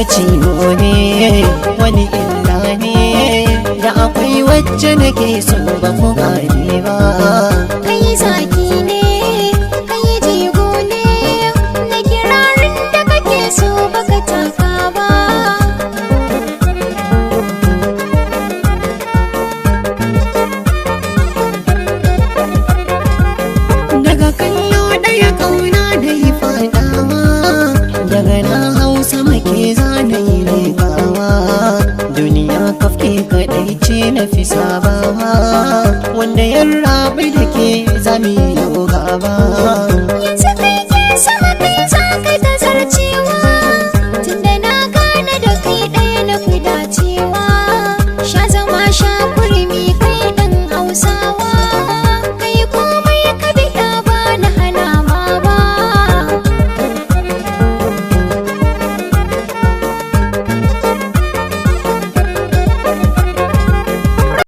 Ciwo ne, wani illa ne, da akwai wacce nake so ba ku gane ba. Kai zaki ne, kai jigo ne, na kirarin da kake so baka taka ba. Daga kallo ɗaya kauna da yi fadawa, daga na hausa make zana yi lekawa. Duniya kafke kaɗai ce na fi sabawa, wanda ya rabu da ke zami yau gaba.